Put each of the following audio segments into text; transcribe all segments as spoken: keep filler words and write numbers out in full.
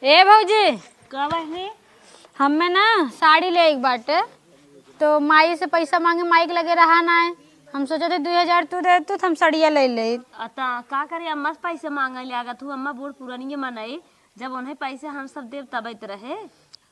ए भौजी, का बहिनी? हमें ना साड़ी लेइक बाटे, तो माई से पैसा मांगे, माई के लगे रहा ना है। हम सोचत है दुई हजार तू दे तू, तो हम सड़िया ले ले। अता का करे, अम्मा से पैसे मांगे लागत हूँ। अम्मा बूढ़ पुरानी मनई, जब उन्हें पैसे हम सब देब तब इत रहे।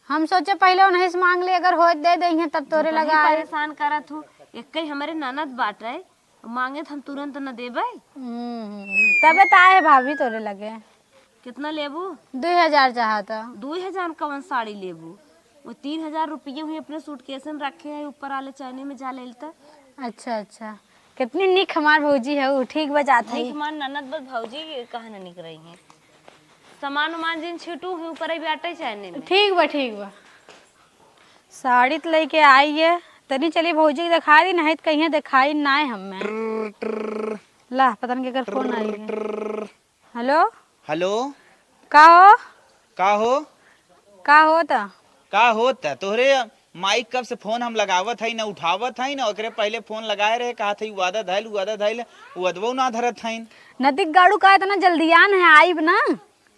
हम सोचे पहले उन्हें से मांग ले, अगर होत दे देइहें तब तोरे बहुत ही लगा आए। परेशान करत हूँ। एक ही हमारे ननद बाटे, मांगे त हम तुरंत न देबै। हम्म, तबे त आए भाभी तोरे लगे। कितना लेबू? दुई हजार चाहत। दुई हजार में कवन साड़ी लेबू? वो तीन हजार रुपये हुई अपने सूटकेस में रखे है, ऊपर वाले चैने में जा ले लेता। अच्छा, अच्छा, कितनी निक हमार भौजी है, वो ठीक बजात है। निक हमार ननद बस भौजी कहाँ न निक रही है। सामान उमान जिन छिटू हुई ऊपर ही बैठे चैने में। ठीक बा, ठीक बा। साड़ी त लेके आई है, तनी चली भौजी के दिखा दी, नहीं त कहीं दिखाई ना है हमें। ला, पता नहीं केकर फोन आई है। हेलो। हेलो। का हो? का हो? का होता? का होता? तोहरे माई कब से फोन हम लगावत हई, ना उठावत हई, ना ओकरे पहले फोन लगाए रहे, कहत हई, "उ वादा धइल, उ वादा धइल", उ अदबो ना धरत हईन। नतिक गाड़ू का इतना जल्दियान है, आइब ना?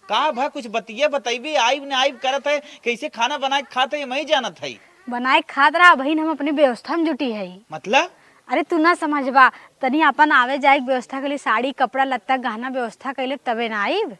का भा, कुछ बतिया बतइबे, आइब ना आइब करत है, कैसे खाना बनाए के खात है, ये मैं जानत हई। बनाए के खात रहा, बहिन, हम अपनी व्यवस्था में जुटी हई। मतलब? अरे, तू ना समझबा, तनी अपन आवे जाए के व्यवस्था के लिए साड़ी, कपड़ा, लत्ता, गहना व्यवस्था कैले, तबे ना आइब।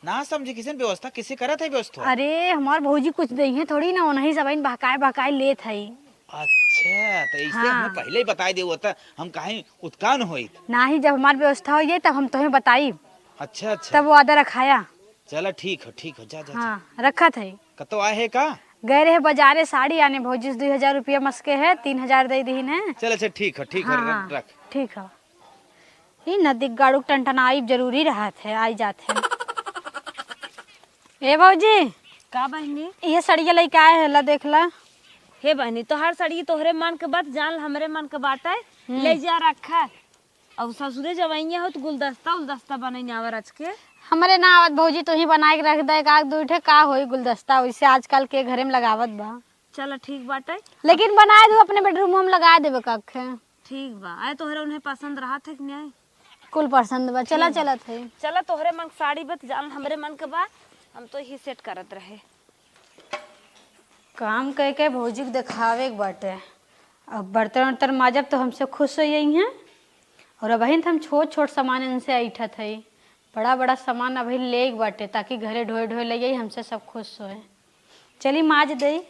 ना समझी, किसन व्यवस्था किसे करत है व्यवस्था? अरे, हमार भौजी कुछ देइहें थोड़ी ना, उन्हीं सब बहकाए बहकाए लेत हई। अच्छा, तो ऐसे हाँ। हमें पहले ही बताई देवो त हम काहे उत्कान होइत। नाही, जब हमार व्यवस्था हो जाए तब हम तोहे बताई। अच्छा, अच्छा। तब वादा रखाया। चला, ठीक हो, ठीक हो, जा, जा, जा। हाँ, रखत है। कतो आए है का? गए रहे बाजारे साड़ी आने, भौजी से दुई हजार रुपया मस्के है, तीन हजार दे दीन है। चल, अच्छा, ठीक हो, ठीक हो, हाँ, र-, हाँ, रख। ठीक हो। ई नदी गाड़ू टनटनाई जरूरी रहत है, आई जात है। ए भौजी, का बहिनी? ये सड़िया लेके आए है, ला देख ला। हे बहिनी, तोहार सड़ी तोहरे मन के बात, जान ल हमरे मन के बाटे, हम्म। ले जा रखा। और ससुरे जवैया हो तो गुलदस्ता उलदस्ता बनई ना आवा रच के। हमरे ना आवत भौजी, तू ही बनाए के रख दे, एक आध दू ठे का होई गुलदस्ता, वैसे आजकल के घरे में लगावत बा। चला ठीक बाटे। लेकिन बनाए दू अपने बेडरूम में लगा देबे कखे। ठीक बा, आए तोहरे उन्हें पसंद रहत है कि नहीं? कुल पसंद बा, चला ठीक बा। चलत है। चला तोहरे मन के साड़ी बा त जान हमरे मन के बा, हम तो यही सेट करत रहे। काम कह के भौजी के देखावे के बाटे। अब बर्तन उर्तन माजब तो हमसे खुश हो यही हैं। और अबहिन त हम छोट छोट सामान इनसे ऐठत हई, बड़ा बड़ा सामान अबहिन ले के बाटे, ताकि घरे ढोए ढोए ले जाई, हमसे सब खुश होए। चली माज दई।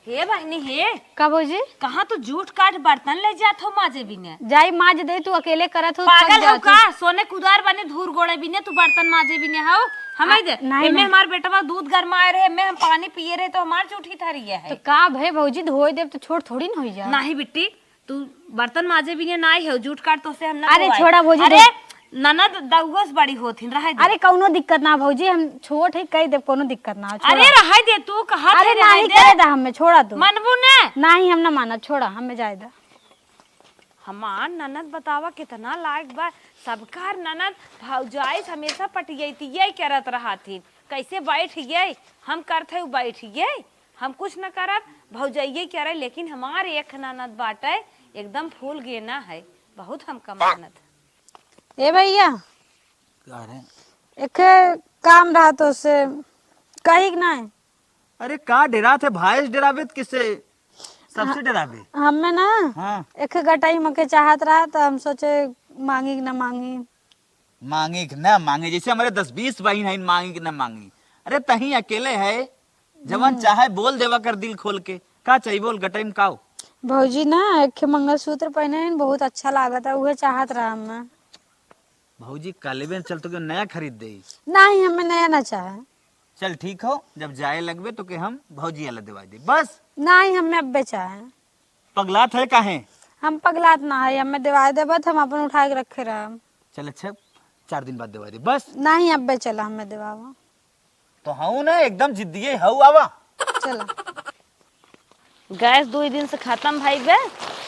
हे बहिनी हे, का भौजी? कहाँ तू जूठ काट बर्तन ले जात हो माजे बिने? जाई माज दे, तू अकेले करत हो, थक पागल हो जात हो। का? सोने कुदार बने धूर गोड़े बिने तू बर्तन माजे बिने हो? हमें आ, दे। नहीं, एमे नहीं। हमार बेटवा दूध गरमाए रहे, एमे हम पानी पिए रहे तो हमार जूठी थरिया है। तो का भे भौजी, धोए देब तो छोट थोड़ी न होई जा। नहीं बिट्टी, तू बर्तन माजे बिने नाही हो, जूठ काट तोसे हम ना अरे धोआई। छोड़ा भौजी, अरे धो- ननद दउगो से बड़ी होथिन, रहे दे। अरे कौनो दिक्कत ना भौजी, हम छोट है, कह देब, कौनो दिक्कत ना, छोड़ा। अरे रहे दे, तू कहा अरे थे, रहे नाही दे। करे दा हमें, छोड़ा तू। मनबू ने? नाही, हम ना मानब, छोड़ा, हमें जाए दा। हमार ननद बतावा कितना लायक बा, सबकार ननद भौजाई से हमेशा पटियतिये करत रहथिन, कैसे बैठ गए, हम करत है उ बैठ गए, हम कुछ न करब, भौजाइये करे, लेकिन हमार एक ननद बाटे एकदम फूल गेना है, बहुत हमका मानत। ए भैया, का रे? एक काम रहा तो से कही कि नहीं? अरे का डेरात है भाई से डेराबे त किससे? सबसे डेराबे? हमें ना हाँ। एक गटाई मके चाहत रहा तो हम सोचे मांगी कि ना मांगी। मांगी कि ना मांगी? जैसे हमारे दस बीस बहिन है, मांगी कि ना मांगी? अरे तहीं अकेले है, जवन हम्म। चाहे बोल देवा कर दिल खोल के। का चाहिए बोल गटाई में काओ? भौजी ना एक ठे मंगलसूत्र पहने हैं, बहुत अच्छा लागत है, उहे चाहत रहा हमें। भौजी काले बेन चल तो के नया खरीद दे। नहीं, हमें नया ना चाहे। चल ठीक हो, जब जाए लगबे तो के हम भौजी वाला दिवाई दे बस। नहीं, हमें अब्बे चाहे। पगलात है काहे? हम पगलात ना है, हमें दिवाई देबे तो हम अपन उठा के रखे रहब। चल अच्छा, चार दिन बाद दिवाई दे बस। नहीं, अब्बे चला हमें दिवावा। तो हऊ ना एकदम जिद्दिये हऊ, आवा। चला। गैस दुई दिन से खत्म भई बे,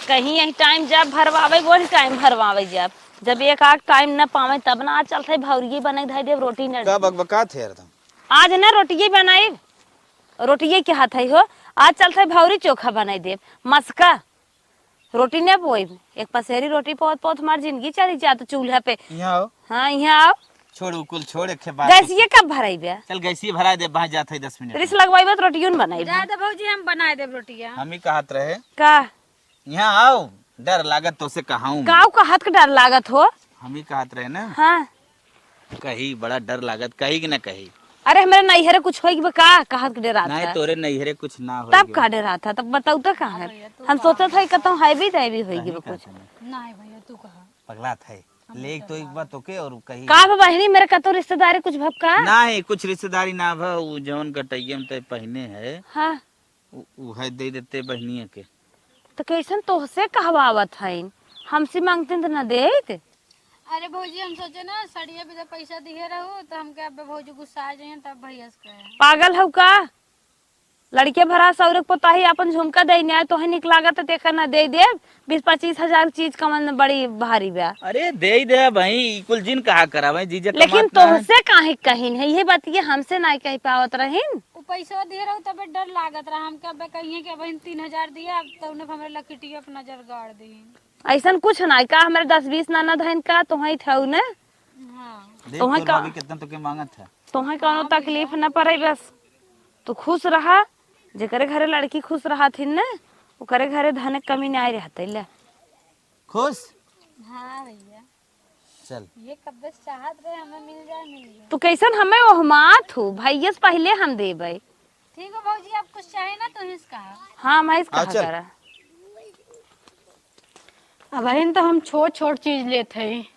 कहीं यही टाइम जाब भरवावे, वही टाइम भरवावे जाब। जब एक आध टाइम न पावे तब ना, आज चलत है भौरिये बनाई धई देब, रोटी न का बकबकात है यार तुम? आज न रोटिये बनाई, रोटिये के हाथ है हो, आज चलत है भौरी चोखा बनाई देब, मस्का। रोटी न पोइब, एक पसेरी रोटी पोत पोत हमार जिंदगी चली जात चूल्हा पे। यहाँ आओ। हाँ, यहाँ आओ। छोड़, उ कुल छोड़, एक ठे बात गैसिया कब भराइबे? चल, गैसिया भराइ दे, बाहर जात है दस मिनट रिस में। लगवाइबे तो रोटियो न बनाइबे। जा दे भौजी, हम बनाइ देब रोटिया। हम ही कहत रहे। का? यहाँ आओ, डर लागत तोसे कहाऊं। काऊ कहत के डर लागत हो? हम ही कहत रहे ना। हाँ। कही, बड़ा डर लागत, कही कि ना कही? अरे, हमरे नैहरे कुछ होई बा का? कहत के डरात नहीं, है। तोरे नैहरे कुछ ना होई तब बा। का डरात है? तब बताऊ तो का है? भैया, तू हम कहा। सोचत है कतौ हैवी दैवी होई कहीं बा का कुछ। सुने? नहीं भैया, तू कहा। पगलात है। हम ले तो तो एक कहा। बात ओके और कही। का बा बहिनी, मेरे कतौ रिश्तेदारी कुछ भब का? नहीं, कुछ रिश्तेदारी ना भा, उ जौन गटैया में ते पहिने है। हाँ। उ, उहे दे देते बहिनिया के। तो कैसन तोहसे कहवावत हईन? हमसे मांगते तो ना देत। अरे भौजी, हम सोचे ना, सड़िया पे जब पैसा दिए रहू, तो हमके अब भौजी गुस्सा आ जाइए, तब भैया से कहे। पागल हऊ का? लड़के भरा सौरक पोताही अपन झुमका दे न्याय, तोहे निक लागत है, देखा ना दे दे। बीस पच्चीस हजार चीज कमन बड़ी भारी बा। अरे दे दे भाई, ई कुल जिन कहा करा भाई, जीजा लेकिन कमात ना है। तोहसे काहे कहिन है, यही बात ये हमसे ना कह पावत रहिन। उ पैसवा दिए रहू तबे डर लागत रहा हमके, अबे कहिए कि अब तीन हजार दिया, अब तौने हमरे लकिटिया पे नजर गाड़ दी। ऐसन कुछ ना का, हमरे दस बीस ननद हन का, तोहे थऊ ने। हाँ। देख तोहे तोर का भाभी कितना तोके मांगत है। तोहे कौनो हाँ तकलीफ भैया। न पड़े, बस तू खुश रहा। जेकरे घरे लड़की खुश रहत हिन ने, ओकरे घरे धन के कमी नहीं रहते ले। खुश? हाँ भैया। चल। ये कब्बे से चाहत रहे हमें मिल जाए, मिल जाए। तू कैसन हमें ओहमात हो, भैया से पहले हम देबै। ठीक हो भौजी, आप कुछ चाहे ना तो हिस कहा। हाँ, मैं इसका हाँ, चल। करा। अबहिन तो हम छोट छोट चीज लेत हई,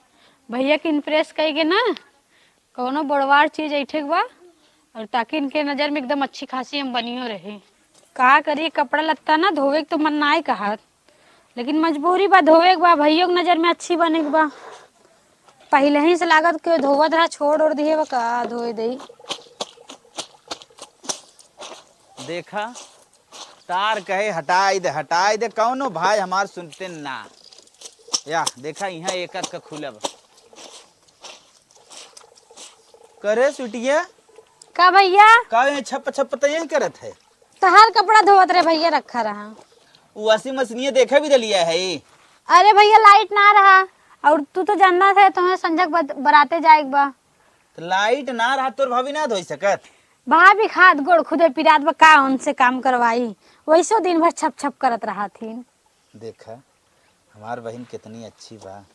भैया के इम्प्रेस कई के ना, कौनो बड़वार चीज ऐठे के बा, और ताकि इनके नजर में एकदम अच्छी खासी हम बनियो रही। का करी, कपड़ा लत्ता ना धोवे के तो मन नाय कहत, लेकिन मजबूरी बा, धोवे के बा, भैया के नजर में अच्छी बने के बा। पहिले ही से लागत के धोवत रहा, छोड़ ओड़ दिए बा, का धोए देई। देखा, तार कहे हटाई दे, हटाई दे, कौनो भाई हमार सुनते ना। या, देखा, यहाँ एक एक का खुला बा। करे सुटिया? का भैया? का ये छप छप त यही करत है? तहार कपड़ा धोवत रहे भैया, रखा रहा। उ washing machine ये देखे भी दलिया है? अरे भैया, लाइट ना रहा, और तू तो जानना है, तुम्हें संझक बत-, बराते जाए के बा। तो लाइट ना रहा, तोर भाभी ना धोई सकत? भाभी खात गोड़ खुदे पिरात बा, का उनसे काम करवाई? वैसो दिन भर छप छप करत रहा थी। देखा, हमार बहिन कितनी अच्छी बा।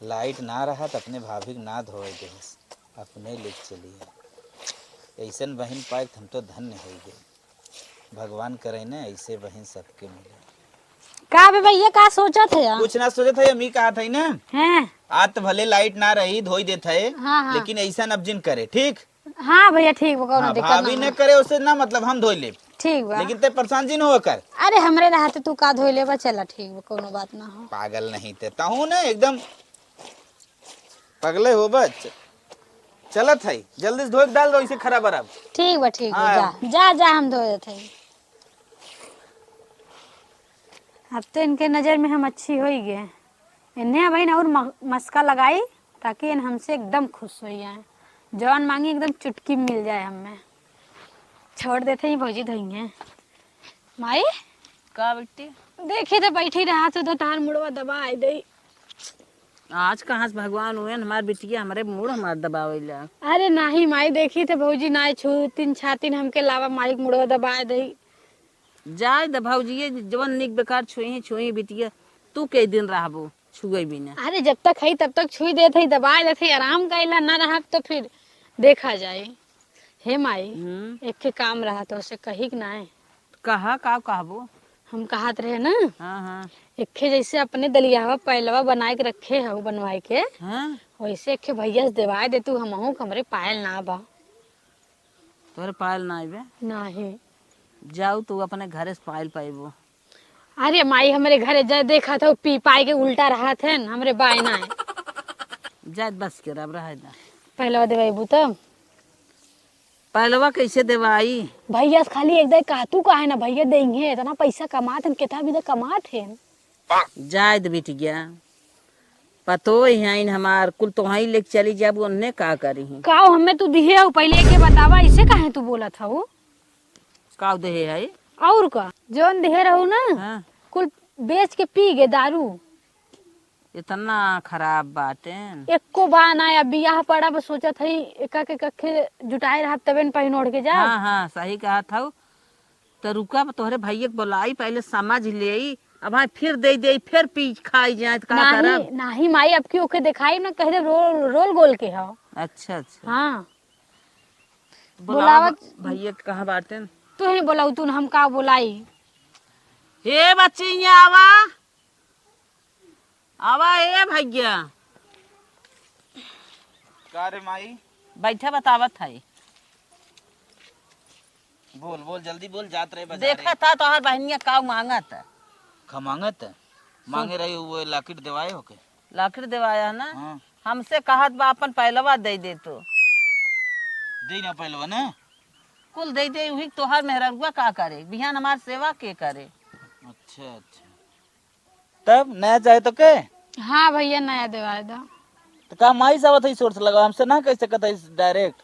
लाइट ना रहा त अपने भाभी के ना धोए देस, अपने लेके चली है। ऐसन बहिन पाए त हम तो धन्य हो गए। भगवान करे ना ऐसे बहिन सबके मिले। का बे भैया, का सोचत है? कुछ ना सोचत है, हम ही कहत है ना। हैं? आज तो भले लाइट ना रही, धोई देत है, हाँ, हाँ। लेकिन ऐसा अब जिन करे, ठीक? हाँ भैया, ठीक बा, कौनो हाँ, दिक्कत भाभी ना ने बा। करे, उसे ना मतलब हम धोई लेब। ठीक बा। लेकिन ते परेशान जिन हो कर। अरे, हमरे रहते तू का धोई लेबा, चला, ठीक बा, कौनो बात ना हो। पागल नहीं ते, तहू ना एकदम पगले हो बच। चलत है, जल्दी से धोई के डाल दो, इसे खराब बराब। ठीक बा, ठीक बा, हाँ। जा, जा, जा, हम धो देत है। अब तो इनके नजर में हम अच्छी होई गए। इन्हें अब इन और म-, मस्का लगाई, ताकि इन हमसे एकदम खुश हो जाए। जौन मांगी एकदम चुटकी में मिल जाए हमें। छोड़ देते ही भौजी धोइहें। माई? का बिट्टी? देखी तो बैठी रहा तू तो तार मुड़वा दबा आई दई। आज कहाँ से भगवान हुए हमार बिटिया हमरे मुड़ हमार दबावेला। अरे नाही माई, देखी तो भौजी ना छू तीन छातीन हमके लावा माई के मुड़वा दबा दई। जाए द भौजिए, जवन निक बेकार छुई, छुई बिटिया, तू कई दिन रहबो छुए बिना? अरे, जब तक है तब तक छुई देत है, दबाए देत है, आराम कइला, ना रहब तो फिर देखा जाए। हे माई, हम्म। एक के काम रहा तो उसे कही के ना है। कहा, का कहबो? हम कहत रहे ना, हाँ, हाँ। एक के जैसे अपने दलियावा पायलवा बनाए के रखे हो, बनवाए के, हाँ। वैसे एक के भैया से देवाए दे तू, हमहू के हमरे पायल ना बा। तोहरे पायल ना आइबे? नाही। जाऊ, तू अपने घरे से पायल पाइबो। अरे माई, हमरे घरे जा, देखत हो, पी पाई के उल्टा रहत है, हमरे बाय ना है। जाए, बस के रब रहे दा। पहलवा देवाइबू तब? पहलवा कैसे देवाई? भैया से खाली एक दाई कहतू काहे ना, भैया देंगे, इतना पैसा कमात हैं, कितना भी तो कमात हैं। जाए दे बिटिया, पतोह हईन हमार, कुल तोहई लेके चली जाबू, ओन्ने का करी? काऊ हमें तू दिहे हो, पहले एके बतावा, इसे काहे तू बोलत हऊ? काऊ देहे है? और का, जौन दिहे रहू ना, हाँ। कुल बेच के पी गे दारू। इतना खराब बाटेन। एको बा ना, अब बियाह पड़ा, बस सोचत हई एका के कखे जुटाए रहब, तबे न पहिन ओढ़ के जाब। हाँ, हाँ, सही कहत हऊ। त रुका, अब तोहरे भैया के बोलाई, पहले समझ लेई। अब हाँ फिर दे देई, फिर पी खाई जाए, त का करब? नाही माई, अब की ओके देखाई ना, कह दे रोल, रोल गोल के हौ। अच्छा, अच्छा। हाँ। बोलावा बोलावत ब-, भैया के कहाँ बाटेन? तू ही बोलाऊ, तू न हम का बोलाई? हे बच्ची, यहाँ आवा। आवा ए भैया। का रे माई? बैठा, बतावत है। बोल, बोल, जल्दी बोल, जात रहे बाजारे। देखा था तोहर बहनिया का मांगत। का मांगत? सुन। मांगे रही वो लाकिट देवाए होके। लाकिट देवाया ना? हाँ। हमसे कहत बा अपन पहलवा दे दे तो। दे ना पहलवा ना? कुल दे दे, उही तोहर मेहररुआ का करे, बिहान हमार सेवा के करे? अच्छा, अच्छा। तब नया चाहे तो के? हाँ भैया, नया देवाए दो। तो का माई से आवत है सोर्स लगाओ, हमसे ना कह सकत है डायरेक्ट?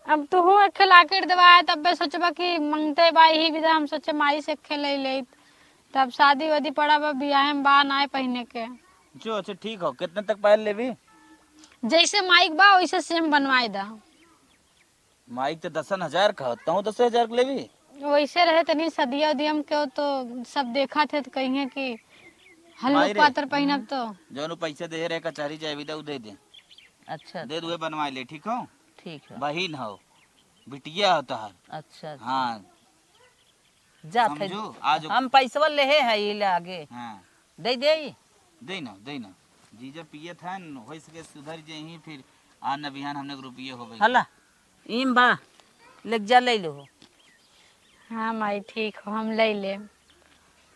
अब तू हूँ एक लाकिट देवाए, तब बे सोचबा कि मंगते बा यही विधा, हम सोचे माई से खेले ले। तब शादी वादी पड़ा बा, बियाह में बा ना पहने के। जो अच्छा ठीक हो, कितने तक पायल लेबी? जैसे माइक बा वैसे सेम बनवाए दा। माइक तो दसन हजार का हो, तहूँ दस हजार के लेबी? वैसे रहे तनी सदिया उदिया में क्यों तो सब देखा थे तो कहिए कि हल्लुक माई रे, पातर पहनब तो। जौन उ पैसा दे रहे कचहरी जाए विदा उ दे दे। अच्छा, दे अच्छा। दुए बनवा ले, ठीक हो? ठीक है। बहिन हो, बिटिया हो तोहार। अच्छा, अच्छा। हाँ। जात है। समझू, आज हम पैसवा लेहे है ये ले आगे। हाँ। दे दे। दे ना, दे ना। जीजा पियत है न, हो सके सुधर जाही, फिर आज न बिहान हमने के रुपये होबे। हला, ईम बा, लेके जा, ले लो। हाँ माई, ठीक हो, हम ले लेम।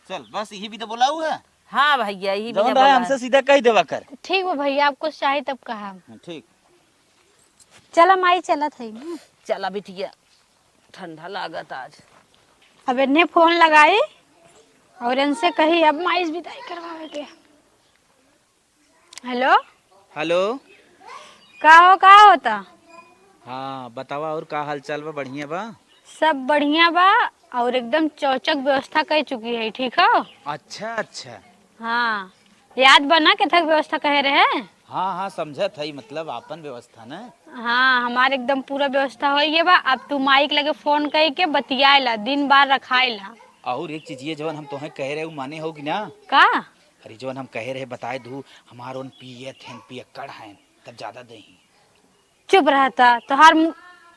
चल, बस यही भी तो बोलाऊ है। हाँ भैया, यही भी जौन ना रहे बोला हमसे है। सीधा कह देवा कर। ठीक बा भैया, आप कुछ चाही तब कहा। हाँ, ठीक। चला माई, चलत है। चला बिटिया, ठंडा लागत आज। अब इन्हें फोन लगाई और इनसे कही अब माई से विदाई करवावे के। हेलो। हेलो। का हो, का होता? हाँ, बतावा, और का हाल चाल बा? बढ़िया बा? सब बढ़िया बा, और एकदम चौचक व्यवस्था कर चुकी है, ठीक हो? अच्छा, अच्छा। हाँ, याद बा ना केथक व्यवस्था कहे रहे? हाँ, हाँ, समझत है, मतलब आपन व्यवस्था ना। हाँ, हमार एकदम पूरा व्यवस्था हो गया बा। अब तू माइक लगे फोन कई के बतियाए ला, दिन बार रखाए ला। और एक चीज, ये जवन हम तोहे कहे रहे, उ माने हो कि ना? का? अरे, जवन हम कहे रहे, बताए दू, हमार ओन पियत हैं, पियक्कड़ हैं, तब ज्यादा देही। चुप रहता, तोहार मु-,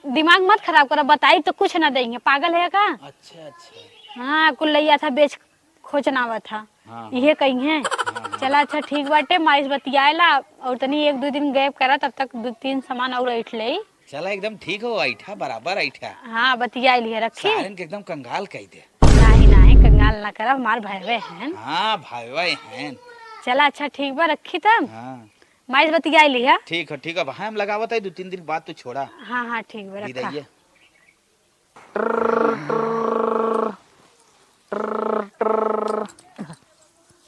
दिमाग मत खराब करा, बताई तो कुछ ना देंगे, पागल है का? अच्छा, अच्छा। हाँ, कुल लैया था, बेच खोचनावा था, हाँ, हाँ। इहे कही है। हाँ, हाँ। चला, अच्छा, ठीक बाटे, माइस बतियाए ला, और तनी एक दो दिन गैप करा, तब तक दो तीन सामान और ऐठ ले। चला, एकदम ठीक हो, ऐठा, बराबर ऐठा। हाँ, बतिया लिया, रखी। सारन के एकदम कंगाल कह दे। नहीं, नहीं, कंगाल ना करा, हमार भाईवे हैं। हाँ, भाईवे हैं। चला, अच्छा, ठीक बा, रखी तब। हाँ। माइस बतिया लिया। ठीक है, ठीक है, अब हम लगावत है, दो तीन दिन बाद तू छोड़ा। हाँ, हाँ, ठीक बा, रखा। विदैया।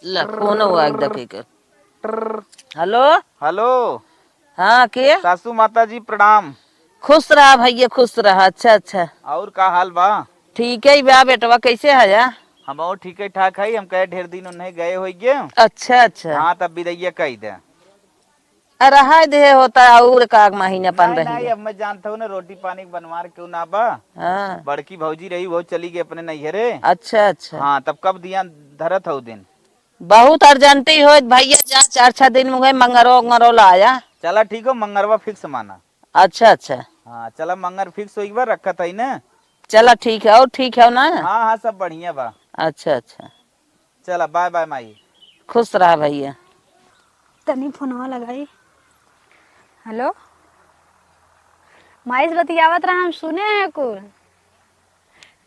ला, फोन हुआ एक दके कर। हेलो? हेलो। हाँ, के? सासू माता जी, प्रणाम। खुश रहा भैया, खुश रहा। अच्छा, अच्छा। और का हाल बा? ठीक है बा बेटवा, कैसे हया? हम और ठीक है ठाक है, हम कहे ढेर दिन उन्हें गए होइगे। अच्छा, अच्छा। हाँ, तब विदैया कही दे। आ, रहा दे होता, और का महीना पान नहीं, रही नहीं, है। अब मैं जानता हूँ ना, रोटी पानी के बनवार क्यों ना बा। हाँ। बड़की भौजी रही, वो चली गई अपने नैहरे। अच्छा, अच्छा। हाँ, तब कब दिया धरत हो दिन? बहुत अर्जेंटी हो भैया, जा चार छह दिन में गए, मंगरो उंगरो ला आया। चला ठीक हो, मंगरवा फिक्स माना। अच्छा, अच्छा। हाँ, चला मंगर फिक्स हो एक बार रखा था ही ना। चला ठीक है, और ठीक है ना? हाँ, हाँ, सब बढ़िया बा। अच्छा, अच्छा। चला, बाय बाय माई। खुश रहा भैया। तनी फोनवा लगाई। हेलो, माई से बतियावत रहा, हम सुने हैं कुल।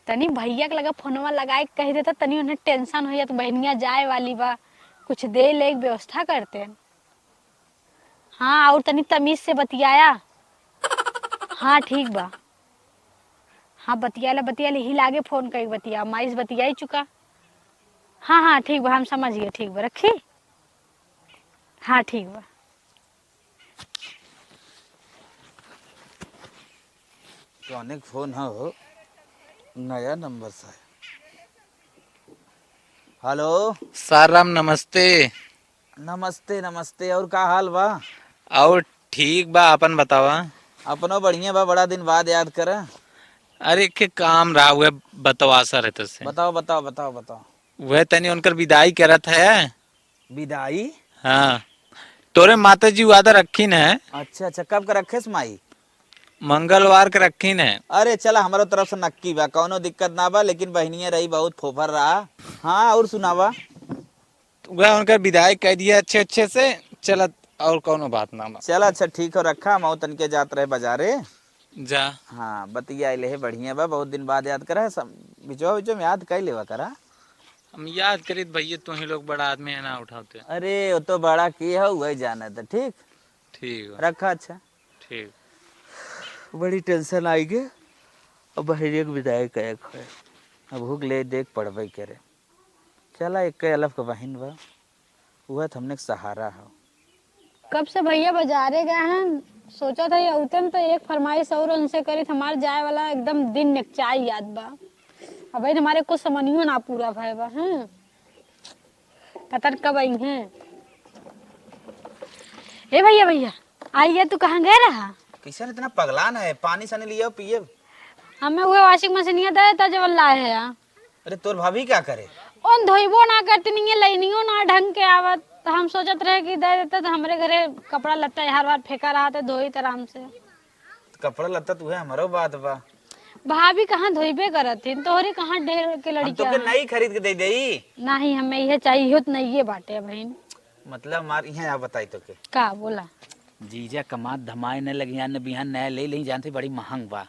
तनी भैया के लगे फोनवा लगाए के कह देता, तनी उन्हें टेंशन हो जात, बहनिया जाए वाली बा, कुछ दे ले के व्यवस्था करते। हाँ, और तनी तमीज से बतियाया। हाँ, ठीक बा। हाँ, बतियाला, बतियाला, ही लागे फोन कई बतिया, माई से बतिया ही चुका। हाँ, हाँ, ठीक बा, हम समझ गए, ठीक बा, रखी। हाँ, ठीक बा। कौने के फोन है हो? नया नंबर से है। हेलो। सार राम नमस्ते। नमस्ते, नमस्ते। और का हाल बा? और ठीक बा, आपन बतावा। अपनो बढ़िया बा, बड़ा दिन बाद याद करा। अरे, के काम रहा, उहे बतवा सर है तोसे। बताओ, बताओ, बताओ, बताओ। उहे तनी उनकर विदाई करत है। विदाई? हाँ, तोरे माता जी वादा रखीन है। अच्छा, अच्छा, कब का रखेस माई? मंगलवार के रखीन है। अरे चला, हमरो तरफ से नक्की बा, कौनो दिक्कत ना बा, लेकिन बहिनिया रही बहुत फोफर रहा। हाँ, और सुनावा? वह उनकर विदाई कह दिया अच्छे अच्छे से, चलत और कौनो बात ना बा। चला, अच्छा ठीक हो, रखा, हम तनिके जात रहे बाजारे। जा। हाँ, बतिया ले है, बढ़िया बा, बहुत दिन बाद याद करा है, सम-, बिचवा बिचवा में याद कर लेवा करा। हम याद करीत भैया, तू ही लोग बड़ा आदमी है ना उठाते। अरे, वो तो बड़ा की है, वही जाना था, ठीक? ठीक बा। रखा, अच्छा। ठीक। बड़ी tension आई गे। अब बहिरे के विदाई करे के है। अब भूख ले देख पड़बे करे। चला, एक अलफ के बहिन बा, उहे तो हमने के सहारा हो। कब से भैया बाजारे गए हैं, सोचा था ये अउतन तो एक फरमाइश और उनसे करी, हमार जाए वाला एकदम दिन निकचाई याद बा। अब हमारे कुछ समनियो ना पूरा भय बा। हैं, पता न कब आई हैं। ए भैया, भैया, आइए, तू कहाँ गए रहा? कैसन इतना पगलान है? पानी सानी लियो, पिए। हमें उहे washing मशीनिया दे देता, जवन लाए है। अरे, तोर भाभी क्या करे? उन धोइबो ना करती, नहीं है, लइनियो ना ढंग के आवत, तो हम सोचत रहे कि दे देते, तो हमरे घरे कपड़ा लत्ता हर बार फेंका रहा, तो धोइत आराम से। कपड़ा लत्ता तो उहे हमरो बात बा। भाभी कहाँ धोइबे करत हिन, तोहरे कहाँ ढेर के हम लड़किया तोके हैं। नई खरीद के दे देई। नहीं, हमें इहे चाहिए, इहो तो नइये बाटे बहिन। मतलब हमार इहाँ आ बताई तोके। का बोला? जीजा कमात धमाए न लगिया न बिहान नया ले लेई, जानते बड़ी महंग बा।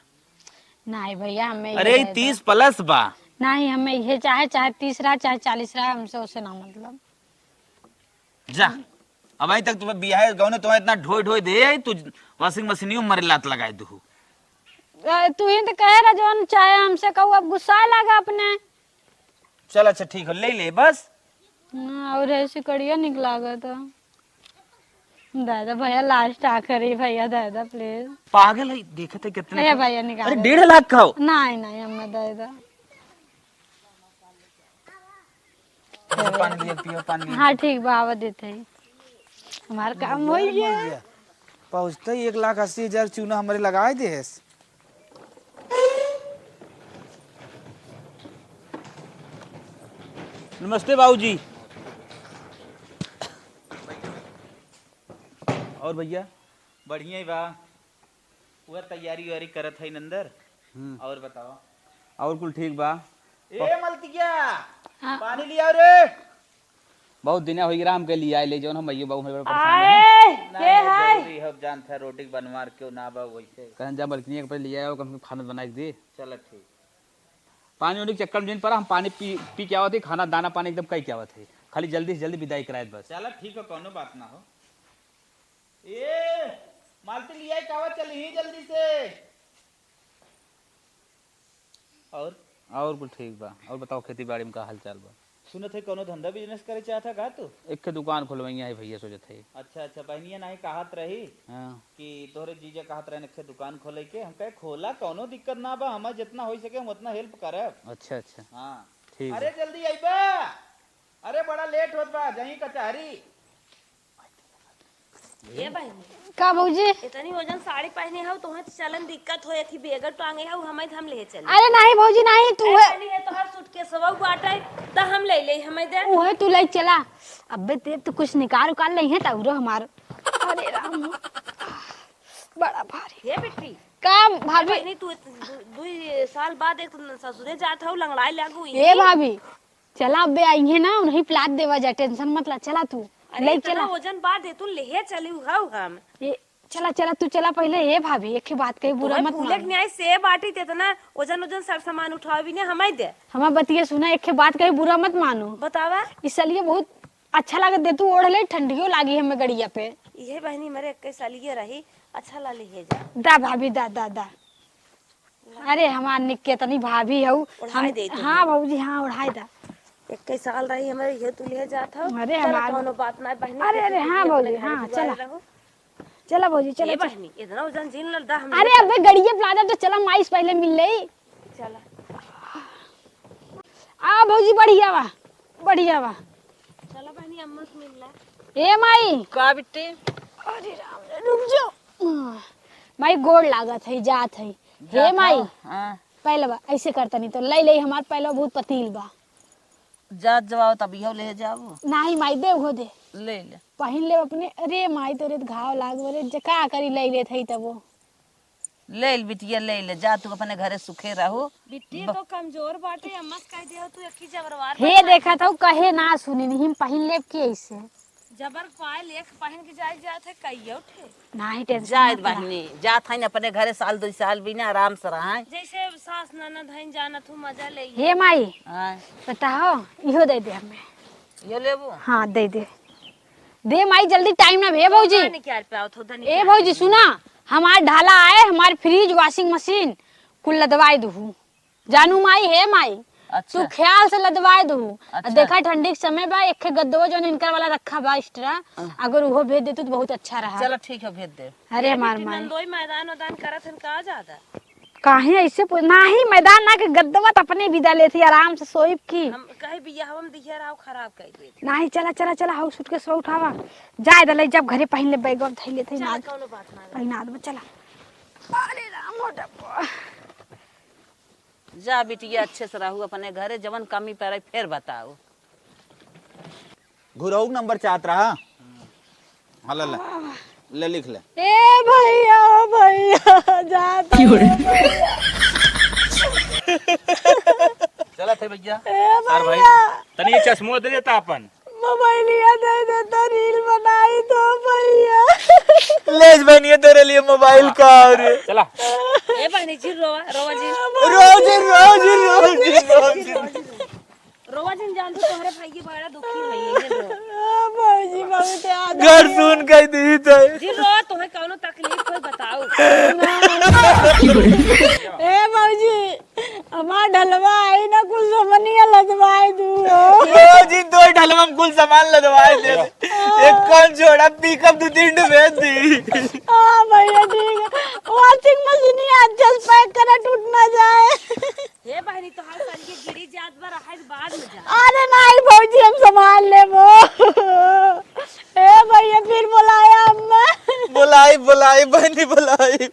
नहीं भैया, हमें अरे, इहे ई दे दो। तीस plus बा। नहीं, हमें इहे चाहे, चाहे तीस रहा, चाहे चालीस रहा, हमसे उसे ना मतलब। जा, अब आई तक तुम्हें बियाहे गौने तुम्हें इतना ढोई ढोई दे आई, तू washing मशीनियो मरे लात लगाए दुहु। ए, तू ही तो कहे रहा जौन चाहे हमसे कहू, अब गुस्सा लगा अपने। चल अच्छा ठीक हो, ले ले बस। हाँ, और ऐसी कड़िया निक लागत है। दादा भैया, last आखिरी भैया, दादा please। पागल है, देखत है कितने अरे का? भैया, निकाल अरे दे। डेढ़ लाख का हो। नहीं, नहीं, हमें दादा। पानी लिया, पियो पानी। हाँ, ठीक बा, आवा देते ही। हमार काम होई गया। पहुँचते ही एक लाख अस्सी हजार चूना हमरे लगाए देहेस। नमस्ते बाबूजी। और भैया? बढ़िया ही बा। वह तैयारी वैयारी करत है अंदर। हम्म। और बताओ? और कुल ठीक बा। ए मलतिया, हाँ। पानी लिया रे। बहुत दिना होई गया हमके लियाए ले, जौन हम अइयो बाबू, हमरे बड़ा परेशान आए, हैं। के नहीं, है? जरूरी है, अब जानत है रोटी बनवार क्यों ना बा वैसे। कहन जा मलकिनी के पहले लियाए आओ, कम से कम खाना बना के दे। चलो ठीक। पानी उनी के चक्कर में जिन पड़ा, हम पानी पी, पी के आवत है, खाना दाना पानी एकदम कई के आवत है, खाली जल्दी से जल्दी विदाई कराए बस। चलो ठीक है, कौनो बात ना हो। ए, मालती लियाए के आवा, चलही जल्दी से। और? और कुल ठीक बा। और बताओ, खेती बाड़ी में का हाल चाल बा? सुनत है कौनो धंधा business करे चाहत है का तू? एक ठे दुकान खोलवैया है भैया, सोचत है। अच्छा, अच्छा, बहनिया नाही कहत रही हाँ। कि तोहरे जीजा कहत रहे एक ठे दुकान खोले के। हम कहे खोला, कौनो दिक्कत ना बा, हमार जितना हो सके हम उतना help करब। अच्छा, अच्छा। हाँ। ठीक अरे बा। जल्दी अइबा। अरे बड़ा late होत बा, जाई कचहरी। ए बहिनी। का भौजी? इतनी वजन साड़ी पहने हऊ, तोहे चलन दिक्कत होए थी, बेगर टांगे हऊ, हमें हम ले चली। अरे नहीं भौजी, नहीं, तू ए है। बहिनी, ये तोहर suitcase हवा बाटे, त हम ले ले, हमें दे। उहे तू ले चला। अबे ते तो कुछ निकाल उकाल नहीं है, तौरो हमार। अरे राम, बड़ा भारी। हे बेटी। का ए भाभी? बहिनी, तू इत-, दु-, दुई साल बाद एक तो ससुरे जात हऊ, लंगड़ाए लागू ए इही। भाभी, चला, अबे आई है ना, उन्हीं प्लाट देवा जा, tension मत ला, चला तू। अरे, ले इतना चला। वजन बा दे, तू लेहे चली हऊ हम। ये, चला, चला, तू चला पहले। ए भाभी, एक बात कही, बुरा तोहे मत फूले के मानो। न्याय से बाटी ते इतना वजन, वजन सर सामान उठावे भी ने, हमाई दे। हमार बतिया सुना, एक बात कही, बुरा मत मानो। बतावा। इस लिए बहुत अच्छा लागत दे, तू ओढ़ ले, ठंडियो लागी हमें गड़िया पे। इहे बहिनी, मरे एक सालिए रही, अच्छा ला लेहे जा। दा भाभी, दा, दा, दा। अरे हमार निक केतनी भाभी हऊ। ओढ़ाई हम दे तू। हाँ भौजी, हाँ, ओढ़ाई दा। इक्कीस साल रही हमारे, ये तू ले जात हो। अरे चला, हमार कौनो बात ना, बहनी अरे, के अरे, तू हाँ अपने भौजी, घर हाँ, दुआरे चला। रहो। चला भौजी, चला, ए चला। बहनी, इतना वजन जिन लड़ दा हम अरे लोग। अबे गड़िया प्लाजा तो चला, माई से पहले मिल ले। चला। आ भौजी, बढ़िया बा, बढ़िया बा। चला बहनी, अम्मा से मिल ला। ए माई। का बिट्टी? अरे राम रे, रुक जाओ। माई, गोड़ लागत है, जात है। हे जात माई, हो? हाँ। पैलवा ऐसे करता नहीं तो लई लई, हमार पैलवा बहुत पतील बा। जात जवाब तब इहो ले जाबो। नाही माई, दे उहो दे। ले ले। पहिन ले अपने। अरे माई, तोरे त घाव लाग रे, जे का करी, लई लेत है तब वो। ले ले बिटिया, ले ले, जा तू अपने घरे सुखे रहो। बिट्टी ब- तो कमजोर बाटे, अम्मा से कह दे तू एक ही जबरवार हे बना। देखा था, कहे ना सुनी, नहीं हम पहिन लेब की ऐसे। जबर पायल एक पहिन के जाए जात है, कहियो ठे। नाही tension जाए मत ला। बहिनी, जात है अपने घरे साल दो साल बिना आराम से रहा। जैसे सास ननद हैं, जानत हूँ, मजा ले। हे माई, हाँ। बताओ, इहो दे दे हमें। यो लेबू? हाँ, दे दे। दे माई, जल्दी, time ना भे भौजी। ए भौजी, सुना, हमार ढाला आए, हमार fridge, washing machine, कुल लदवाए दुहू। जानू माई, हे माई, अच्छा। तू ख्याल से लदवाए दुहू। अच्छा। देखा, ठंडी के समय बा, एक ठे गद्दो जौन इनकर वाला रखा बा extra, हाँ। अगर उहो भेज देतू तो बहुत अच्छा रहा। चलो ठीक है, भेज दे। अरे ए मार बिट्टी, माई। नंदोई मैदान वैदान करत हन का ज्यादा? काहे ऐसे पू-, नाही, मैदान ना के गद्दवा त अपने बिदा लेत ही, आराम से सोइब की। हम कहे बियाहवा में दिहिया राव खराब कर दे। नाही, चला, चला, चला, हाउ suitcase उठावा। जाए दे, ले जब घरे पहिन ले, बैगवा धइ लेत ही, चल, नाद। कौनो बात ना। पहिनाद में चला। अरे राम हो डब्बा। जा बिटिया, अच्छे से रहू अपने घरे, जवन कमी पड़े फिर बताओ। घुरऊ नंबर चाहत रहा। हाँ, ले, ले। ले, लिख ले। ए भैया, ओ भैया, जा तो। चला थे भैया। ए सर भाई, भैया। तनी ये चश्मो दे देता अपन। मोबाइलिया दे देता, reel बनाई तो भैया। ले बनिए तोरे लिए मोबाइल का और। चला। ए बहनी जी, रोवा, रोवा जी। रोज, रोज, रोज, रोज। रोवा जिन जान तो तोहरे भाई बड़ा दुखी होई है, ये रो। आ, भौजी, बहुत याद घर आई। सुन कह दी तो। जिन रो, तुम्हें कौनो तकलीफ होई, बताओ। ए, भौजी, हमार ढलवा आई ना, कुल समनिया लदवाए दू हो। भौजी, दो ढलवा में कुल सामान लदवाए दे। एक कौन छोड़ा, pickup दो तीन ठो भेज दी। हाँ, भैया, ठीक है। Washing machine ही अच्छा से pack करा, टूट ना जाए। हे बहनी, तोहार संगे गिरी जात बा, रहे बाद में जा। अरे नाही भौजी, हम संभाल लेबो। ए भैया, फिर बोलाया अम्मा। बोलाई, बोलाई, बहनी, बोलाई।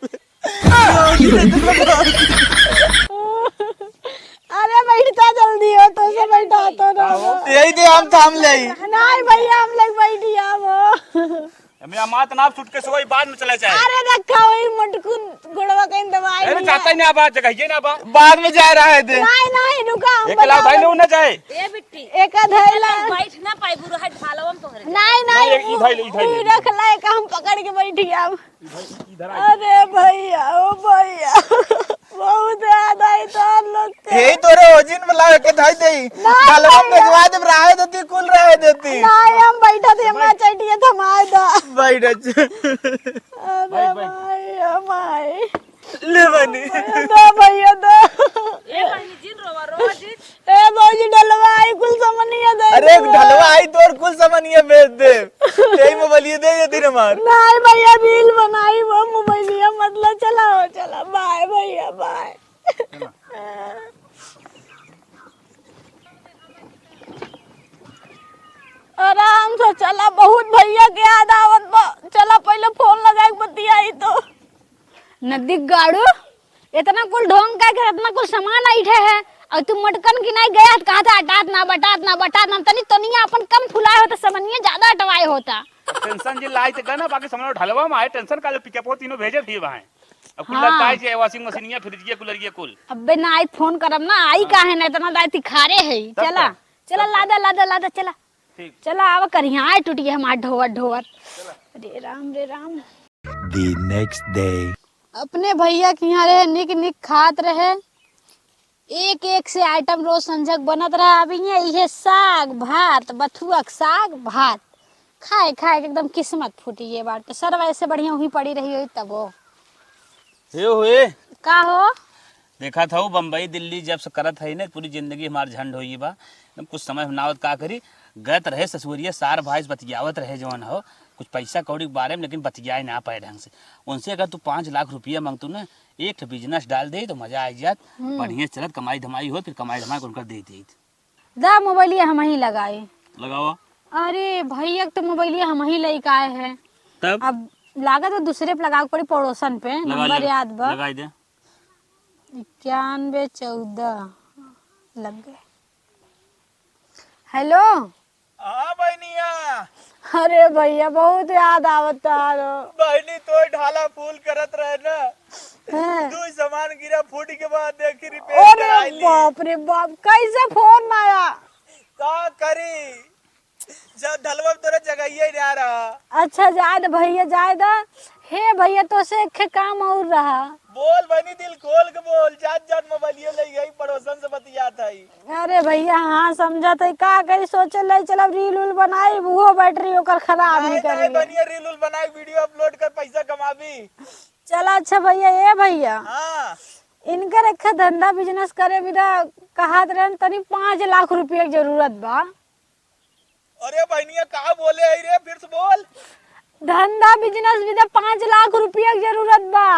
अरे बैठता जल्दी हो, तो से बैठा तो ना। यही दे, हम थाम ले। नाही भैया, हम लोग बैठी आवो। मेरा मात नाप suitcase वही बाद में चला जाए। अरे रखा वही मोटकू गोड़वा कहीं दबाई अरे लिया। जाता ही ना बा, जगह ये ना बा। बाद में जा रहा है दे। नाही, नाही, रुका, हम एक लाख बताओ। भाई लोग ना जाए। ए बिट्टी। एक धैला। बैठ ना पाई बुरा है ढालवा में तोहरे। नाही, नाही, नाही, ये वो, इधर, इधर, ये इधर। रख ला, एक हम पकड़ के बैठी अब। इधर, इधर आ। अरे भैया, ओ भैया। बहुत याद आई तो हम लोग के। यही तोरे ओजिन में लाग के धाई देई। नाही, ढालवा में नाही। भेजवा देब, रहे देती, कुल रहे देती। नाही, हम बैठा थे, हमारा चटिया थमाए दा। बैठ जा। अरे भाई, भाई। भाई, ओ भाई। ले बनी। दो भैया, दो। ए बहनी, जिन रोवा, रोवा जिन। ए भौजी, ढलवा आई, कुल समनिया दे अरे, दो। ढलवा आई तोर कुल समनिया बेच दे। यही मोबाइलिया दे देती ना मार। नाही भैया, reel बनाई वो मोबाइलिया, मतलब, चला हो, चला, bye भैया, bye। आराम से चला, बहुत भैया के याद आवत बा। चला, पहले phone लगाई, बतियाई तो। नदी गाड़ू, इतना कुल ढोंग का के इतना कुल सामान ऐठे है, और तू मटकन की नाही गया, कहा था अटात ना, बटात ना, बटात ना, तनी तनिया अपन कम फुलाए होता, समनिया ज्यादा अटवाए होता। Tension जी लाई ते कहना, बाकी समझ लो ढलवा में आए, tension का जो pickup हो, तीनों भेजे भी भाई। अब कुल हाँ। लगता है जे washing machine या fridge या cooler या कुल। अबे ना आई, phone करब ना, आई हाँ। काहे ना, इतना दाई तिखारे है। तब चला, का? चला, तब का? लादा, लादा, लादा, चला। ठीक। चला, आवा करिया, आए टूटिए हमार ढोवत, ढोवत। चला। रे राम, रे राम। The next day। अपने भैया के यहाँ रहे, निक निक खात रहे, एक एक से item रोज संझक बनत रहा। अब इहे, इहे साग भात, बथुआ के साग भात खाए खाए के एकदम किस्मत फूटी ये बात। तो सरवा ऐसे बढ़िया वहीं पड़ी रही होई तबो। हे होए। का हो? देखा था वो बम्बई दिल्ली जब से करत है ना, पूरी जिंदगी हमार झंड होई बा। कुछ समझ में ना आवत का करी। गत रहे ससुरिया, सार भाई से बतियावत रहे जवन हो, कुछ पैसा कौड़ी के बारे में, लेकिन बतियाए ना पाए ढंग से। उनसे अगर तू पाँच लाख रुपया मांगतू ना, एक ठो business डाल दे तो मजा आ जात। हम्म। बढ़िया चलत, कमाई धमाई होत, फिर कमाई धमाई के उनकर दे देत। दा मोबाइलिया हम ही लगाई। लगावा। अरे भैया के तो मोबाइलिया हम ही लेके आए हैं। तब? अब लागत बा दूसरे पे लगावे के पड़ी, पड़ोसन पे। लगा नंबर ले, याद बा। लगाई दे। इक्यानवे चौदह लग गए। हेलो। हाँ बहनिया। अरे भैया, बहुत याद आवत तारो। बहनी, तो ढाला फूल करत रहे ना। हाँ। दू सामान गिरा, फूट के बाद देखी, रिपेयर अरे कराई ली। बाप रे बाप, कैसे फोन आया? का करी, जब ढलवा में तोरा जगहिया ही ना रहा। अच्छा, जाए द भैया, जाए द। हे भैया, तोसे एक ठे काम और रहा। बोल बहनी, दिल खोल के बोल। जात जात मोबाइलियो ले गई, पड़ोसन से बतियात है। अरे भैया, हाँ, समझत है, का करी, सोचे ले चलब रील उल बनाई, वो बैटरी ओकर खराब नहीं, निकल नहीं गई। बनिया, रील उल बनाई, वीडियो अपलोड कर, पैसा कमाबी। चला अच्छा भैया, ए भैया, हाँ। इनकर एक ठे धंधा बिजनेस करे बिदा कहत रहन, तनी पाँच लाख रुपया के जरूरत बा। अरे बहनिया, का बोले है रे? फिर से बोल। धंधा बिजनेस बिदा पाँच लाख रुपया के जरूरत बा।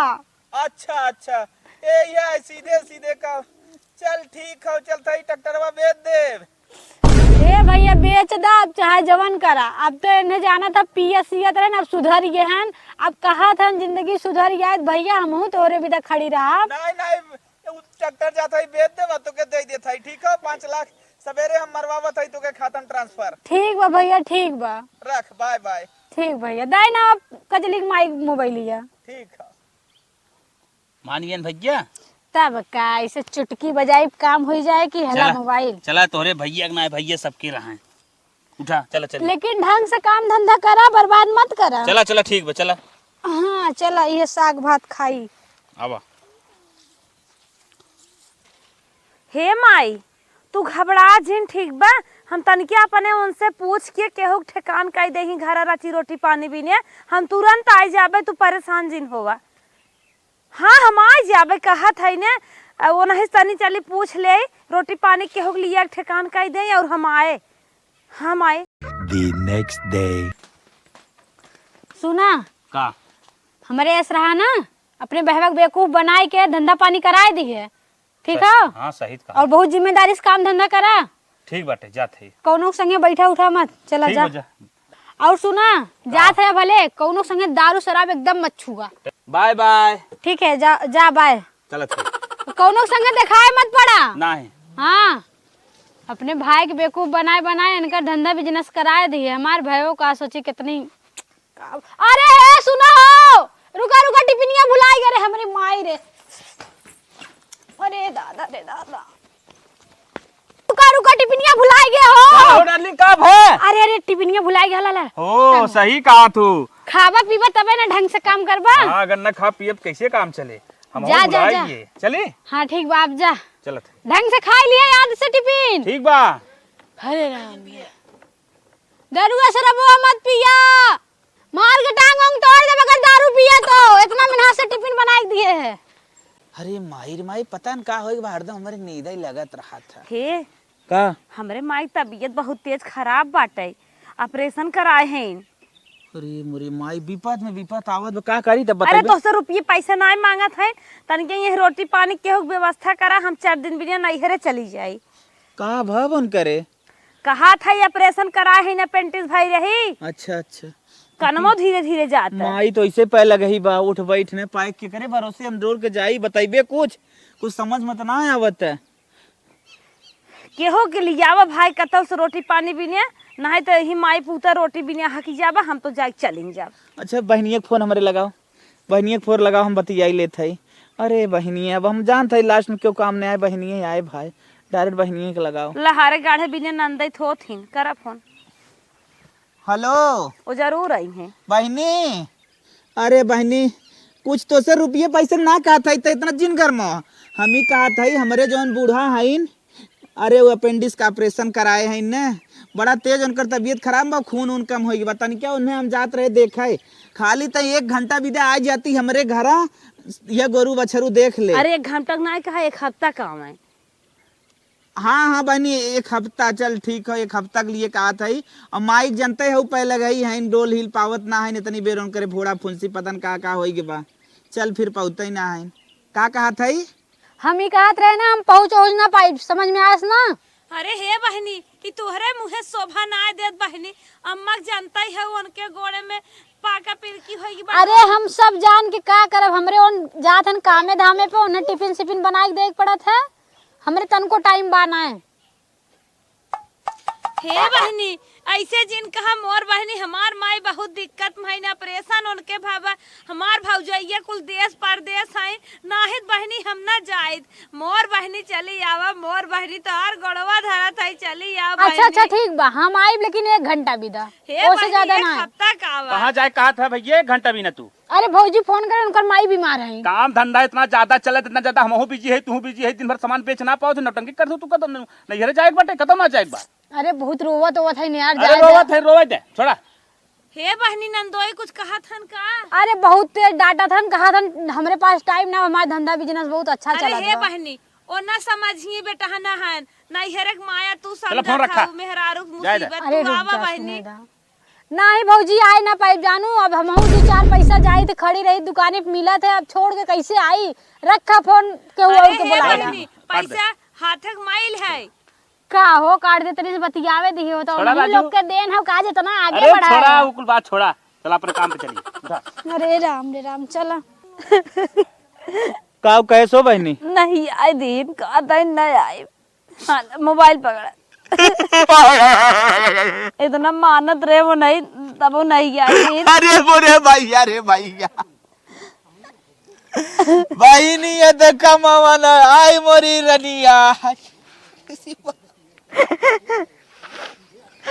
अच्छा, अच्छा। ए, ये सीधे, सीधे का। चल ठीक है, चल तई ट्रैक्टरवा बेच देब। ए भैया, बेच दा, अब चाहे जवन करा। अब तो इन्हें जाना था, पियत सियत रहे ना, अब सुधर गए हन। अब कहत हन जिंदगी सुधर गया है, भैया हमहू तोरे बिदा खड़ी रहा। नहीं, नहीं, उ ट्रैक्टर जात है, बेच देब, तोके दे देत है, ठीक है? पाँच लाख सवेरे हम मरवावत है, तोके खाता में ट्रांसफर। ठीक बा भैया, ठीक बा। रख, बाय बाय। ठीक भैया, दाई ना आप कजली के माई मोबाइलिया। ठीक है। मान गए भैया। तब का, ऐसे चुटकी बजाई काम हो जाए कि हला चला, मोबाइल। चला, तोहरे भैया के ना, भैया सबके रहा है। उठा, चला, चला। लेकिन ढंग से काम धंधा करा, बर्बाद मत करा। चला, चला, ठीक बा, चला। हाँ, चला, ये साग भात खाई। आवा। हे माई, तू घबरा जिन, ठीक बा? हम तनिके अपने उनसे पूछ के केहू के ठेकान कई देही, घर रची रोटी पानी बिने। हम तुरंत आई जाबे, तू परेशान जिन होवा। हाँ, हम आई जाबे, कहत है ने। अ, ओनही से तनी चली पूछ ले, रोटी पानी केहू के लिए ठेकान कई दे और हम आए, हम आए। The next day। सुना। का? हमरे ऐस रहा ना, अपने बहवा के बेवकूफ बनाए के धंधा पानी कराए दिहे, ठीक है? हाँ, सही कहा। और बहुत जिम्मेदारी से काम धंधा करा। ठीक बाटे, जात है। कौनो के संगे बैठा उठा मत, चला ठीक जा। बा, जा। और सुना, का? जात है भले, कौनो के संगे दारू शराब एकदम मत छुआ। Bye bye. ठीक है, जा, जा बाय। चलत है। कौनो के संगे देखाए मत पड़ा। नहीं। हाँ, अपने भाई के बेवकूफ बनाए बनाए इनका धंधा बिजनेस कराए दिए। हमार भयो का सोची कितनी। अरे हे, सुना हो, रुका रुका, टिफिनिया भुलाई गए रे हमरे माई रे। अरे दादा रे दादा, रुका रुका, टिफिनिया भुलाई गए हो। का हो डार्लिंग, का भय? अरे अरे, टिफिनिया भुलाई गए, ला ला। ओ, सही कहा तू। खाबा पीबा तबे ना ढंग से काम करबा। हाँ, अगर न खा पियब कैसे काम चले? हम जा, जा, भुलाई जा। गए। चली? हाँ ठीक बा, आप जा। चलत है। ढंग से खाई लिया याद से टिफिन। ठीक बा। अरे राम। दरुआ शरबवा मत पिया, मार के टांग वांग तोड़ देब अगर दारू पिया तो। इतना मिनहा से टिफिन बनाई दिए है। अरे माई रे माई, पता न का होई बा, हरदम हमरे नींद ही लगत रहा था। हे, का? हमरे माई तबीयत बहुत तेज खराब बाटे, ऑपरेशन कराए हैं। अरे मोरे माई, विपत में विपत आवत बा, का करी तब अरे बताइबे? तोहसे रुपये पैसा नाय मांगत है, तनिके ये रोटी पानी केहू के व्यवस्था करा, हम चार दिन बिना नैहरे चली जाई। का भवन करे? कहा था ये ऑपरेशन कराए है ना, अपेंडिक्स भई रही। अच्छा, अच्छा। कनमो धीरे धीरे जाता है। माई तो ऐसे पै लगही बा, उठ बैठ ने पाए, केकरे भरोसे हम डोर के जाई, बताइबे कुछ, कुछ समझ में तो ना आवत है। केहू के लियावा भाई कतौ से रोटी पानी बिने, नहीं तो यही माई पूता रोटी बिने हकी जाबा, हम तो जाए चलिन जाब। अच्छा बहनिया के फोन हमरे लगाओ। बहिनिया के फोन लगाओ, हम बतियाई लेत हई। अरे बहिनिया, अब हम जानत हई लास्ट में केहू काम नहीं आए, बहिनिया आए भाई, डायरेक्ट बहिनिया के लगाओ। लहारे गाढ़े बिने नंदई थोथिन, करा फोन। हेलो। वो जरूर आई हैं। बहिनी, अरे बहिनी, कुछ तोसे रुपये पैसे ना कहत हई, त इतना जिन गरमावा। हम ही कहत हई, हमरे जौन बूढ़ा हईन, अरे, वो अपेंडिक्स का ऑपरेशन कराए हैं ने, बड़ा तेज उनकर तबीयत खराब बा, खून उन कम होई बा। तनिका उन्हें हम जात रहे देखे, खाली तई एक घंटा बिदा आ जाती हमरे घरा, ये गोरू बछरू देख ले। अरे, एक घंटा के ना कहा, एक हफ्ता का आवे। हाँ, हाँ बहनी, एक हफ्ता, चल ठीक है, एक हफ्ता के लिए कहत है। और माइक जनते हो, पहले गई है, डोल हिल पावत ना है, इतनी बेर उनकरे फोड़ा फुंसी पतन का का होई के बा। चल फिर पहुँचते ही ना है। का कहत है? हम ई कहत रहे ना, हम पहुँच ओहुज ना पाइब, समझ में आयस ना? अरे हे बहिनी, ई तोहरे मुँहे शोभा नाय देत बहिनी। अम्मा के जानता ही है, उनके गोड़े में पाका पिरकी होई बा। अरे हम सब जान के का करब, हमरे उन जात हन कामे धामे पे, उन्हें टिफिन सिफिन बनाए के देवे के पड़त है, हमरे तनको टाइम बा नाय। हे बहिनी, ऐसे जिन कहा मोर बहिनी, हमार माई बहुत दिक्कत में है ना, ऑपरेशन उनके भवा, हमार भौजैया कुल देश परदेश है, नाहित बहिनी हम ना जाइत। मोर बहिनी चली आवा, मोर बहिनी तोहार गोड़वा धरत है, चली आवा अच्छा, अच्छा, बहिनी। ठीक बा, हम आइब, लेकिन एक घंटा भी दा, हे ओसे बहिनी, ज्यादा एक ना आइब। हफ्ता का आवा। कहाँ जाए कहत है भैया, एक घंटा भी ना तू? अरे भौजी फोन करे, उनकर माई बीमार है। काम धंधा इतना ज्यादा चलत, इतना ज्यादा हमहू बिजी है, तू बिजी है, दिन भर सामान बेच ना पाओ, तो नौटंकी कर दो तू, कदम नैहरे जाए के बाटे, कदम ना जाए के बा। अरे बहुत रोवत होवत है यार, अरे जाए दे। रोवत है, रोवे दे, छोड़ा। हे बहिनी नंदोई कुछ कहत हन का? अरे बहुत तेज डांटत हन, कहत हन हमरे पास टाइम ना, हमार धंधा बिजनेस बहुत अच्छा अरे चलत हे बा। बहिनी, ओ ना समझिए बेटा ना हन, नैहरे के माया तू चला फोन समझत रखा। हऊ, मेहरारू के जाए दे। मुसीबत अरे तू रुक आवा जा, बहिनी। सुने दा। नाही भौजी, आए ना पाइब जानू, अब हमहू दू चार पैसा जाई त खड़ी रही दुकाने पे मिलत है, अब छोड़ के कैसे आई? रखा फोन, केहू अरे और के हे बुला ला। बहिनी, काट दे। पैसा हाथे के माइल है। का हो, काट दे, तनी से बतियावे दिही हो, तो छोड़ा उन्हीं राजू। लोग के देन हो, का जितना आगे अरे बढ़ा छोड़ा, है। वो कुल बात छोड़ा, चला अपने काम पे चली, उठा। अरे राम रे राम, चला। का कैसो बहिनी? नहीं आए दिन, का दिन नहीं आए। हाँ, मोबाइल पकड़ा। इतना मानत रहे वो नहीं, तब वो नहीं आए दिन। अरे बोरे भैया रे भैया। बहिनी, ये तो कमावा ना, आई मोरी रनिया।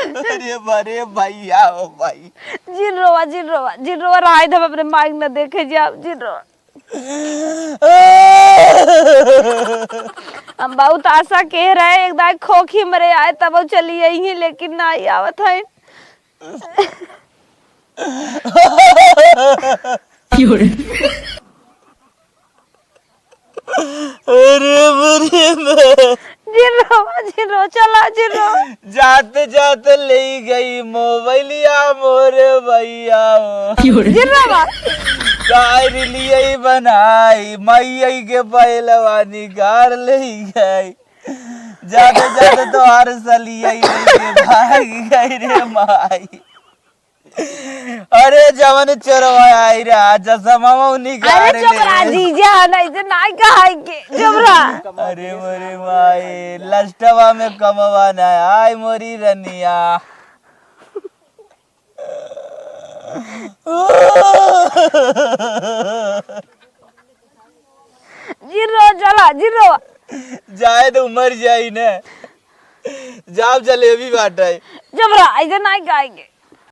अरे बरे भैया, ओ भाई। जिन रोवा, जिन रोवा, जिन रोवा, रहाई हम अपने माइक न देखे जाब, जिन रोवा। हम बहुत आशा के रहे, एक दाई खोखी मरे आए, तब चली आई, लेकिन ना आई आवत है। अरे बुरी में। जिरो, जिरो, चला जिरो। जाते जाते ले गई मोबाइलिया मोरे भैया। जिरो बा। तारी लिए बनाई, मैया के पहलवानी कार ले गई। जाते जाते तो हर सलिया लेके भाग गई रे माई। अरे जवन चोरवा आई रे, चश्मा निकाल अरे चुप रहा ले। जीजा, नहीं से नाई कहाई के, चुप रहा। अरे मोरे माई, लस्टवा में कमवा ना आई मोरी रनिया। जिरो चला, जिरो। जाए तो मर जाई ने। जाब जलेबी बाटे। चुप रहा, ऐसे नाई कहाई के।